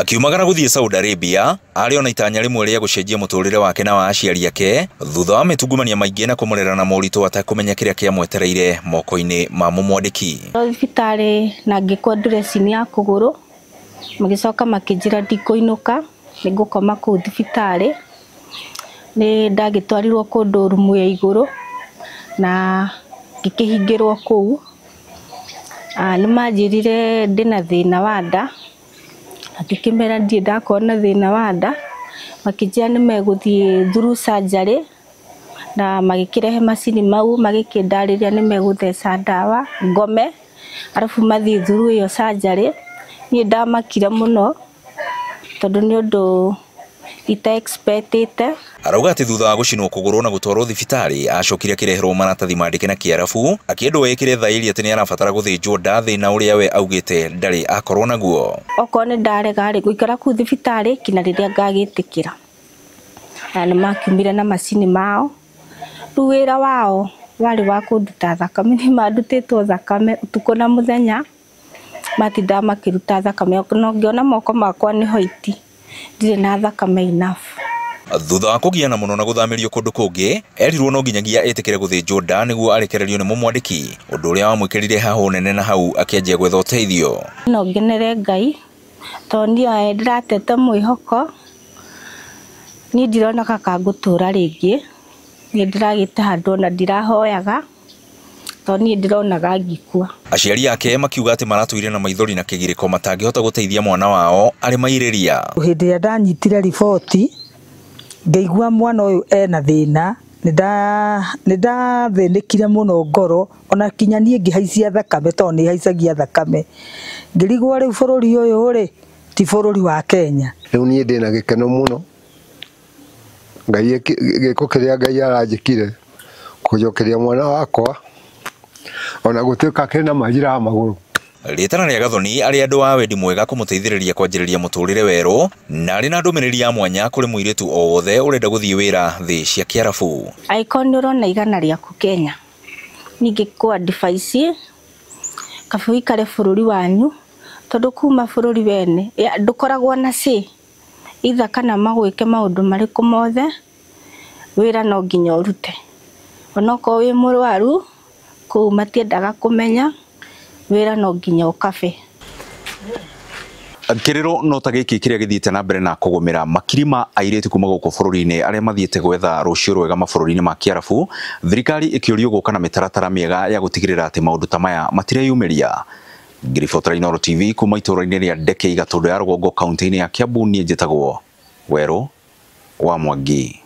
Akiumagara gũthiĩ Saudi Arabia arĩ ona itanya rĩmwe rĩa gũcenjia mũtũrĩre wake na wa aciari ake thutha wa mĩtungumania maingĩ na kũmũrera na moritũ atekũmenya kĩrĩa kĩamwetereire moko-inĩ ma mũmwandĩki. Thibitarĩ na ngĩkwo dressing ya kũgũrũ, magĩcoka makĩnjĩra ndikũinũka, nĩngũkoma kũu thibitarĩ. Nĩ ndagĩtwarirwo kũndũ rumu ya igũrũ na ngĩkĩhingĩrwo kũu. Nĩ manjĩrire ndĩna thĩna wa nda, ngĩkĩmera ndirĩ ndakorwo na thĩna wa nda, makĩnjĩra nĩ megũthiĩ through surgery na magĩkĩrehe macini mau magĩkĩndarĩria nĩ megũtheca ndawa ngome arabu mathiĩ through ĩyo surgery. Niĩ ndamakire mũno tondũ nĩ ũndũ ita expectĩte. Arauga atĩ thutha wa gũcinwo kũgũrũ na gũtwarwo thibitarĩ acokire akĩreherwo maratathi mandĩke na Kĩarabu akĩendwo ĩkĩre thaĩri atĩ nĩ arabatara gũthĩnjwo nda thĩna ũrĩa we augĩte ndarĩ akorwo naguo. Okorwo nĩ ndarega rĩ gũikara kũu thibitarĩ kinya rĩrĩa ngagĩtĩkĩra. Na nĩ makiumire na macini mao, rĩu wĩra wao warĩ wa kũnduta thakame, nĩ mandutĩtwo thakame ũtukũ na mũthenya, matindaga makĩruta thakame no ngĩona moko makwa nĩ hoiti, ndirĩ na thakame enough. Thutha wa kũgiana mũno na gũthamĩrio kũndũ kũngĩ, erirwo no nginyagia ĩtĩkĩre gũthĩnjwo nda nĩguo arekererio nĩ mũmwandĩki, ũndũ ũrĩa wamwĩkĩrire hahũ nene na hau akĩanjia gwetha ũteithio. No ngenere Ngai tondũ niĩ ndĩratete mwĩhoko, niĩ ndirona ka ngũtũra rĩngĩ, niĩ ndĩragĩte handũ ona ndirahoyaga tondũ niĩ ndĩronaga ngĩkua. Aciari ake makiuga atĩ maratũire na maithori na kĩgirĩko matangĩhota gũteithia mwana wao arĩ mairĩria. Hĩndĩ ĩrĩa ndanyitire riboti ngĩigua mwana ũyũ ena thĩna, nĩ ndathĩnĩkire mũno ngoro ona kinya niĩ ngĩhaicia thakame tondũ nĩ haicagia thakame, ngĩrigwo rĩu bũrũri ũyũ rĩ ti bũrũri wa Kenya. Rĩu niĩ ndĩna gĩkeno mũno Ngai gĩko kĩrĩa Ngai aranjĩkire kũnjokeria mwana wakwa ona gũtuĩka kĩna majira ya magũrũ. Rĩtana rĩa Gathoni arĩ andũ a wendi mwega kũmũteithĩrĩria kwanjĩrĩria mũtũrĩre werũ na arĩ na ndũmĩrĩri ya mwanya kũrĩ mũirĩtu o wothe ũrenda gũthiĩ wĩra thĩ cia Kĩarabu. Angĩkorwo nĩ ũrona igana rĩaku Kenya, ningĩ kũ advice kaba ũikare bũrũri wanyu tondũ kuma bũrũri wene ndũkoragwo na say either kana magwĩke maũndũ marĩkũ mothe, wĩra no nginya ũrute onokorwo wĩ mũrwaru kũu matiendaga kũmenya, wĩra no nginya ũkabe. Kĩrĩro no ta gĩkĩ kĩrĩa gĩthiĩte na mbere na kũgũmĩra makiri ma airĩtu kuma gũkũ bũrũri-inĩ arĩa mathiĩte gwetha rũciũ rwega mabũrũri-inĩ ma Kĩarabu, thirikari ĩkĩũrio gũka na mĩtaratara mĩega ya gũtigĩrĩra atĩ maũndũ ta maya matireyumĩria. Ngĩribotera Inooro TV kuma itũũra-inĩ rĩa Ndeke Gatũndũ ya Rũgongo kaunti-inĩ ya Kiambu, niĩ njĩtagwo Werũ wa Mwangi.